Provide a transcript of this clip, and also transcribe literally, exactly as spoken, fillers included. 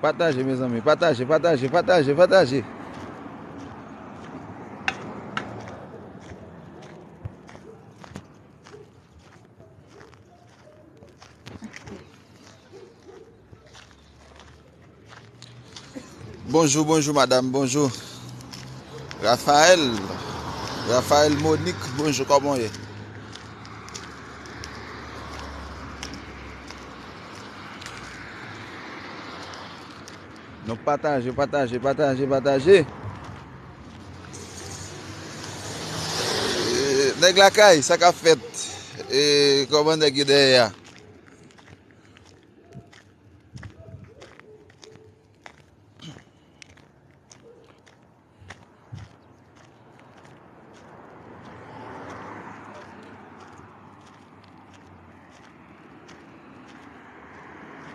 Pataje, mezanmi, pataje, pataje, pataje, pataje. Bonjou, bonjou, madanm, bonjou. Rafael, Rafael Monique, bonjou, kòman w ye? Nou pataje, pataje, pataje, pataje. E, nèg lakay, sa k ap fèt? E, kòman nèg yo dèyè a?